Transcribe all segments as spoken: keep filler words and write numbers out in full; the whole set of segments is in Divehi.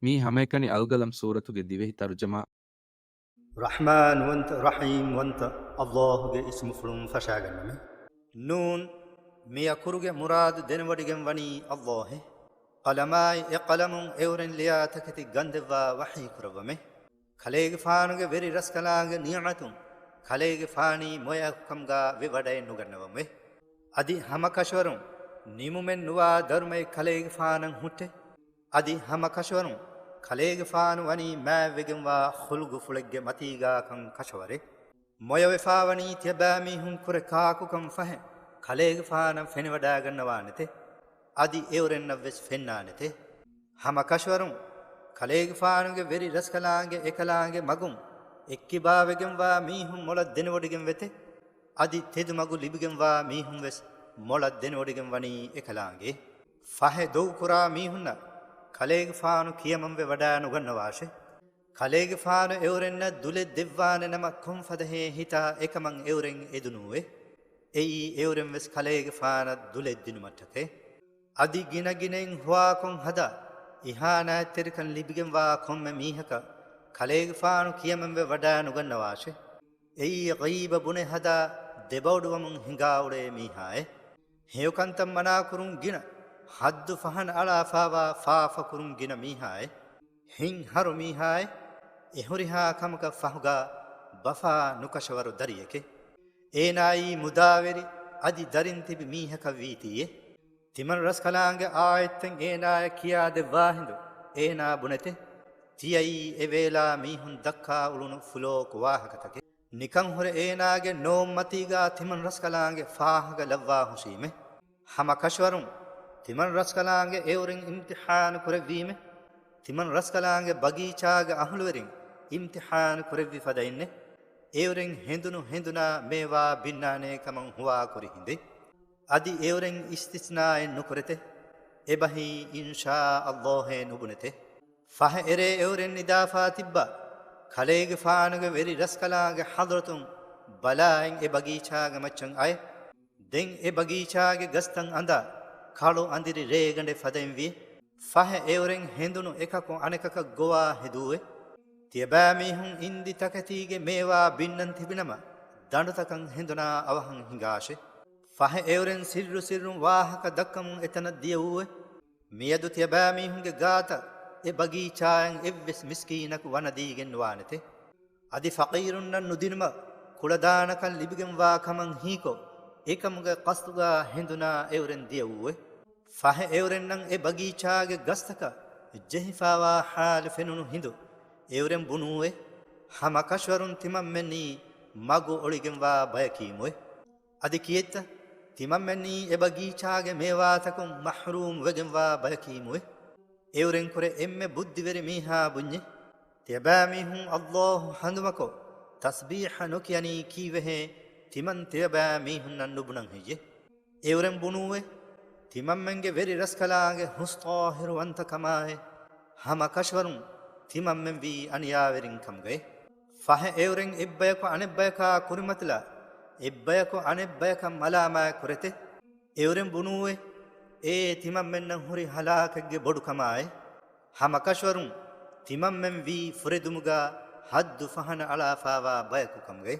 މީ ހަމައެކަނި އަލްގަލަމް ސޫރަތުގެ ދިވެހި ތަރުޖަމާ. ރަޙްމާންވަންތަ، ރަޙީމްވަންތަ އައްލާހުގެ އިސްމުފުޅުން ފަށާގަންނަމެ. ނޫން، މި އަކުރުގެ މުރާދު ދެނެވޮޑިގެން ވަނީ އައްލާހެ. ޤަލަމާއި އެ ޤަލަމުން އެއުރެން ލިޔާ ތަކެތި ގަންދެއްވާ ވަޙީ ކުރައްވަމެ. ކަލޭގެފާނުގެ ވެރި ރަސްކަލާނގެ ނިޢުމަތުން ކަލޭގެފާނީ މޮޔައަކުކަމުގާ ވެވަޑައެއް ނުގަންނަވަމެ. އަދި ހަމަ ކަށަވަރުން ނިމުމެއް ނުވާ ދަރުމައެއް ކަލޭގެފާނަށް ހުއްޓެ. އަދި ހަމަ ކަށަވަރުން ކަލޭގެފާނު ވަނީ މާތްވެގެންވާ ޚުލްގުފުޅެއްގެ މަތީގާކަން ކަށަވަރެއް. މޮޔަވެފާވަނީ ތިޔަބައިމީހުން ކުރެ ކާކުކަން ފަހެ، ކަލޭގެފާނަށް ފެނިވަޑާގަންނަވާނެތެ. އަދި އެއުރެންނަށްވެސް ފެންނާނެތެ. ހަމަ ކަށަވަރުން ކަލޭގެފާނުގެ ވެރި ރަސްކަލާނގެ އެކަލާނގެ މަގުން އެއްކިބާވެގެންވާ މީހުން މޮޅަށް ދެނެވޮޑިގެން ވެތެ. އަދި ތެދު މަގު ލިބިގެންވާ މީހުން ވެސް މޮޅަށް ދެނެވޮޑިގެން ވަނީ އެކަލާނގެ. ފަހެ ދޮގުކުރާ މީހުންނަށް ކަލޭގެފާނު ކިޔަމަންވެ ވަޑާ ނުގަންނަވާށެ. ކަލޭގެފާނު އެއުރެންނަށް ދުލެއް ދެއްވާނެ ނަމަ ކޮންފަދަހޭ ހިތާ އެކަމަށް އެއުރެން އެދުނޫވެ. އެއީ އެއުރެން ވެސް ކަލޭގެފާނަށް ދުލެއް ދިނުމަށްޓަކައި. އަދި ގިނަ ގިނައިން ހުވާކޮށް ހަދާ އިހާނާތްތެރިކަން ލިބިގެންވާ ކޮންމެ މީހަކަށް ކަލޭގެފާނު ކިޔަމަންވެ ވަޑާ ނުގަންނަވާށެ. އެއީ ޣީބަ ބުނެ ހަދާ ދެބައޮޑުވަމުން ހިނގާ އުޅޭ މީހާއެއް. ހެޔޮކަންތައް މަނާކުރުން ގިނަ، ހައްދު ފަހަނަ އަޅާފާވާ ފާފަކުރުން ގިނަ މީހާއެއް. ހިތްހަރު މީހާއެއް. އެހުރިހާ ކަމަކަށް ފަހުގާ ބަފާ ނުކަށަވަރު ދަރިއެކެއް. އޭނާއީ މުދާވެރި އަދި ދަރިން ތިބި މީހަކަށް ވީތީއެ. ތިމަން ރަސްކަލާނގެ އާޔަތްތައް އޭނާޔަށް ކިޔާދެއްވާ ހިނދު އޭނާ ބުނެތެ. ތިޔައީ އެވޭލާ މީހުން ދައްކާ އުޅުނު ފުލޯކު ވާހަކަތަކެއް. ނިކަން ހުރެ އޭނާގެ ނޯމް މަތީގާ ތިމަން ރަސްކަލާނގެ ފާހަގަ ލައްވާ ހުށީމެ. ހަމަ ކަށަވަރުން ތިމަން ރަސްކަލާނގެ އެއުރެން އިމްތިޙާނު ކުރެއްވީމެ. ތިމަން ރަސްކަލާނގެ ބަގީޗާގެ އަހުލުވެރިން އިމްތިޙާނު ކުރެއްވި ފަދައިންނެ. އެއުރެން ހެނދުނު ހެނދުނާ މޭވާ ބިންނާނޭ ކަމަށް ހުވާކުރި ހިނދެއް. އަދި އެއުރެން އިސްތިސްނާއެއް ނުކުރެތެ. އެބަހީ އިންޝާ އައްލާހޭ ނުބުނެތެ. ފަހެ އެރޭ އެއުރެން ނިދާފާ ތިއްބާ ކަލޭގެފާނުގެ ވެރި ރަސްކަލާނގެ ޙަޟްރަތުން ބަލާއިން އެ ބަގީޗާގެ މައްޗަށް އައެ. ދެން އެ ބަގީޗާގެ ގަސްތައް އަނދާ ކަޅު އަނދިރި ރޭގަނޑެއް ފަދައިން ވިއެ. ފަހެ އެއުރެން ހެނދުނު އެކަކު އަނެކަކަށް ގޮވާ ހެދުއެ. ތިޔަބައިމީހުން އިންދި ތަކެތީގެ މޭވާ ބިންނަން ތިބިނަމަ، ދަނޑުތަކަށް ހެނދުނާ އަވަހަށް ހިނގާށެ. ފަހެ އެއުރެން ސިއްރު ސިއްރުން ވާހަކަ ދައްކަމުން އެތަނަށް ދިޔައޫއެ. މިއަދު ތިޔަބައިމީހުންގެ ގާތަށް އެ ބަގީޗާއިން އެއްވެސް މިސްކީނަކު ވަނަދީގެން ނުވާނެތެ. އަދި ފަޤީރުންނަށް ނުދިނުމަށް ކުޅަދާނަކަން ލިބިގެންވާ ކަމަށް ހީކޮށް، އެކަމުގެ ޤަޞްދުގާ ހެނދުނާ އެއުރެން ދިޔައޫއެ. ފަހެ އެއުރެންނަށް އެ ބަގީޗާގެ ގަސްތަކަށް ޖެހިފާވާ ޙާލު ފެނުނު ހިނދު އެއުރެން ބުނޫއެ. ހަމަ ކަށަވަރުން ތިމަންމެންނީ މަގު އޮޅިގެންވާ ބަޔަކީމުއެ. އަދި ކިއެއްތަ؟ ތިމަންމެންނީ އެ ބަގީޗާގެ މޭވާތަކުން މަޙްރޫމް ވެގެންވާ ބަޔަކީމުއެ. އެއުރެން ކުރެ އެންމެ ބުއްދިވެރި މީހާ ބުންޏެ. ތިޔަބައިމީހުން އައްލާހު ހަނދުމަކޮށް، ތަސްބީޙަ ނުކިޔަނީ ކީއްވެހޭ؟ ތިމަން ތިޔަބައިމީހުންނަށް ނުބުނަން ހެއްޔެ؟ އެއުރެން ބުނޫއެ. ތިމަންމެންގެ ވެރި ރަސްކަލާނގެ ހުސްޠާހިރުވަންތަކަމާއެ. ހަމަ ކަށަވަރުން ތިމަންމެން ވީ އަނިޔާވެރިން ކަމުގައި. ފަހެ އެއުރެން އެއްބަޔަކު އަނެއްބަޔަކާ ކުރިމަތިލާ، އެއްބަޔަކު އަނެއްބަޔަކަށް މަލާމާތް ކުރެތެ. އެއުރެން ބުނޫއެ، އޭ ތިމަންމެންނަށް ހުރި ހަލާކެއްގެ ބޮޑުކަމާއެ. ހަމަ ކަށަވަރުން ތިމަންމެން ވީ ފުރެދުމުގާ ހައްދު ފަހަނަ އަޅާފާވާ ބަޔަކު ކަމުގައި.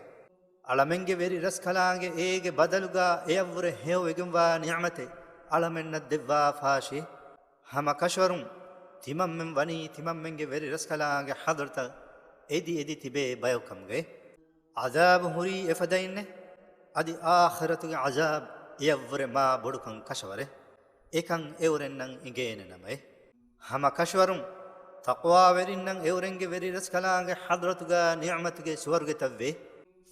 އަޅަމެންގެ ވެރި ރަސްކަލާނގެ އޭގެ ބަދަލުގާ އެއަށްވުރެ ހެޔޮވެގެންވާ ނިޢުމަތެއް އަޅަމެންނަށް ދެއްވާފާށޭ. ހަމަ ކަށަވަރުން ތިމަންމެން ވަނީ ތިމަންމެންގެ ވެރި ރަސްކަލާނގެ ޙަޟްރަތަށް އެދި އެދި ތިބޭ ބަޔަކު ކަމުގައި. ޢަޛާބު ހުރީ އެފަދައިންނެ. އަދި އާޚިރަތުގެ ޢަޛާބު އެއަށްވުރެ މާ ބޮޑުކަން ކަށަވަރެއް. އެކަން އެއުރެންނަށް އިނގޭނެ ނަމައެ. ހަމަ ކަށަވަރުން ތަޤްވާވެރިންނަށް އެއުރެންގެ ވެރި ރަސްކަލާނގެ ޙަޟްރަތުގާ ނިޢުމަތުގެ ސުވަރުގެތައްވޭ.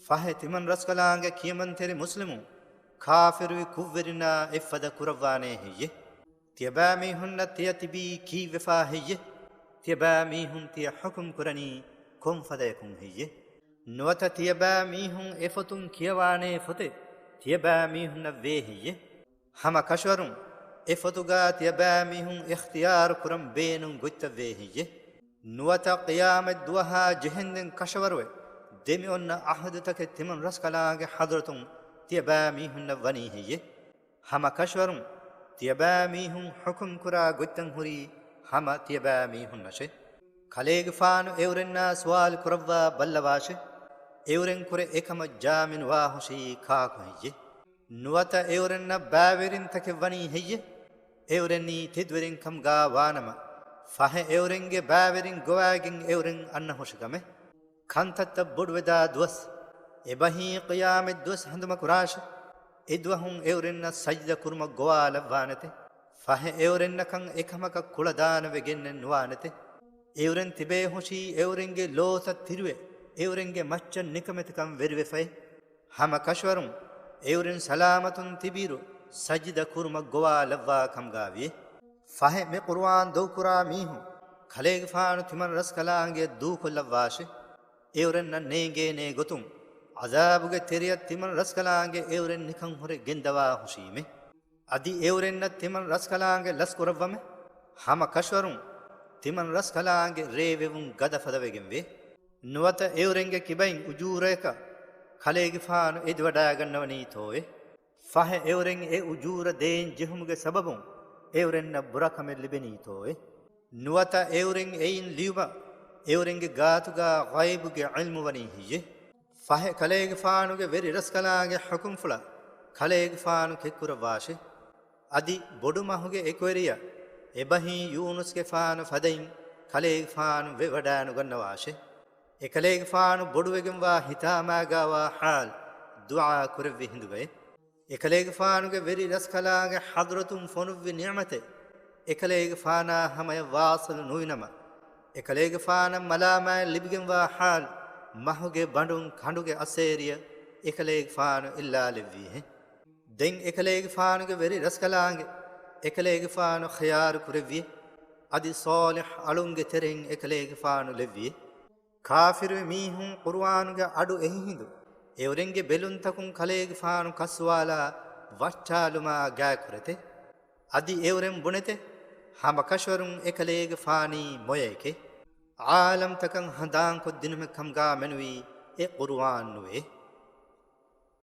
ފަހެ ތިމަން ރަސްކަލާނގެ ކިޔަމަންތެރި މުސްލިމުން ކާފިރުވި ކުށްވެރިންނާ އެއްފަދަ ކުރައްވާނޭ ހެއްޔެ؟ ތިޔަބައިމީހުންނަށް ތިޔަ ތިބީ ކީއްވެފާ ހެއްޔެ؟ ތިޔަބައިމީހުން ތިޔަ ޙުކުމް ކުރަނީ ކޮންފަދަޔަކުން ހެއްޔެ؟ ނުވަތަ ތިޔަބައިމީހުން އެ ފޮތުން ކިޔަވާނޭ ފޮތެއް ތިޔަބައިމީހުންނަށް ވޭ ހެއްޔެ؟ ހަމަ ކަށަވަރުން އެ ފޮތުގާ ތިޔަބައިމީހުން އިޚްތިޔާރު ކުރަން ބޭނުން ގޮތްތައް ވޭ ހެއްޔެ؟ ނުވަތަ ޤިޔާމަތް ދުވަހާ ޖެހެންދެން ކަށަވަރުވެ، ދެމިއޮންނަ ޢަހުދުތަކެއް ތިމަން ރަސްކަލާނގެ ޙަޟްރަތުން ތިޔަބައިމީހުންނަށް ވަނީ ހެއްޔެ؟ ހަމަ ކަށަވަރުން ތިޔަބައިމީހުން ޙުކުމް ކުރާ ގޮތްތައް ހުރީ ހަމަ ތިޔަބައިމީހުންނަށެ. ކަލޭގެފާނު އެއުރެންނާ ސުވާލު ކުރައްވާ ބައްލަވާށެ، އެއުރެން ކުރެ އެކަމަށް ޖާމިނުވާ ހުށީ ކާކު ހެއްޔެ؟ ނުވަތަ އެއުރެންނަށް ބައިވެރިންތަކެއް ވަނީ ހެއްޔެ؟ އެއުރެންނީ ތެދުވެރިން ކަމުގާ ވާނަމަ، ފަހެ އެއުރެންގެ ބައިވެރިން ގޮވައިގެން އެއުރެން އަންނަ ހުށިކަމެއް. ކަންތައްތައް ބޮޑުވެދާ ދުވަސް، އެބަހީ ޤިޔާމަތް ދުވަސް ހަނދުމަކުރާށެ. އެދުވަހުން އެއުރެންނަށް ސަޖިދަ ކުރުމަށް ގޮވާލައްވާނެތެ. ފަހެ އެއުރެންނަކަށް އެކަމަކަށް ކުޅަދާނަވެގެންނެއް ނުވާނެތެ. އެއުރެން ތިބޭ ހުށީ އެއުރެންގެ ލޯތައް ތިރިވެ، އެއުރެންގެ މައްޗަށް ނިކަމެތިކަން ވެރިވެފައި. ހަމަ ކަށަވަރުން އެއުރެން ސަލާމަތުން ތިބިއިރު ސަޖިދަ ކުރުމަށް ގޮވާލައްވާ ކަމުގާ ވިޔެ. ފަހެ މި ޤުރުއާން ދޮގުކުރާ މީހުން ކަލޭގެފާނު ތިމަން ރަސްކަލާނގެއަށް ދޫކޮށްލައްވާށެ. އެއުރެންނަށް ނޭނގޭނޭ ގޮތުން ޢަޛާބުގެ ތެރެއަށް ތިމަން ރަސްކަލާނގެ އެއުރެން ނިކަން ހުރެ ގެންދަވާ ހުށީމެ. އަދި އެއުރެންނަށް ތިމަން ރަސްކަލާނގެ ލަސްކުރައްވަމެ. ހަމަ ކަށަވަރުން ތިމަން ރަސްކަލާނގެ ރޭވެވުން ގަދަ ފަދަވެގެންވޭ. ނުވަތަ އެއުރެންގެ ކިބައިން އުޖޫރަޔަކަށް ކަލޭގެފާނު އެދިވަޑައިގަންނަވަނީތޯއެ؟ ފަހެ އެއުރެން އެ އުޖޫރަ ދޭން ޖެހުމުގެ ސަބަބުން އެއުރެންނަށް ބުރަކަމެއް ލިބެނީތޯއެ؟ ނުވަތަ އެއުރެން އެއިން ލިޔުމަށް އެއުރެންގެ ގާތުގާ ޣައިބުގެ ޢިލްމު ވަނީ ހެއްޔެ؟ ފަހެ ކަލޭގެފާނުގެ ވެރި ރަސްކަލާނގެ ޙުކުމްފުޅަށް ކަލޭގެފާނު ކެތްކުރައްވާށެ. އަދި ބޮޑު މަހުގެ އެކުވެރިޔަށް އެބަހީ ޔޫނުސްގެފާނު ފަދައިން ކަލޭގެފާނު ވެވަޑައިނުގަންނަވާށެ. އެކަލޭގެފާނު ބޮޑުވެގެންވާ ހިތާމާގާވާ ޙާލު ދުޢާ ކުރެއްވި ހިނދުގައެ. އެކަލޭގެފާނުގެ ވެރި ރަސްކަލާނގެ ޙަޟްރަތުން ފޮނުއްވި ނިޢުމަތެއް އެކަލޭގެފާނާ ހަމަޔަށް ވާޞިލު ނުވިނަމަ، އެކަލޭގެފާނަށް މަލާމާތް ލިބިގެންވާ ޙާލު މަހުގެ ބަނޑުން ކަނޑުގެ އަސޭރިއަށް އެކަލޭގެފާނު އެއްލާލެއްވީހެން. ދެން އެކަލޭގެފާނުގެ ވެރި ރަސްކަލާނގެ އެކަލޭގެފާނު ޚިޔާރު ކުރެއްވި، އަދި ޞާލިޙް އަޅުންގެ ތެރެއިން އެކަލޭގެފާނު ލެއްވި. ކާފިރުވި މީހުން ޤުރުއާނުގެ އަޑު އެހި ހިނދު އެއުރެންގެ ބެލުންތަކުން ކަލޭގެފާނު ކައްސުވާލާ ވައްޗާލުމާ ގާތްކުރެތެ. އަދި އެއުރެން ބުނެތެ، ހަމަ ކަށަވަރުން އެކަލޭގެފާނީ މޮޔައެކޭ. ޢާލަމްތަކަށް ހަނދާންކޮށްދިނުމެއް ކަމުގާ މެނުވީ އެ ޤުރުއާން ނުވޭ.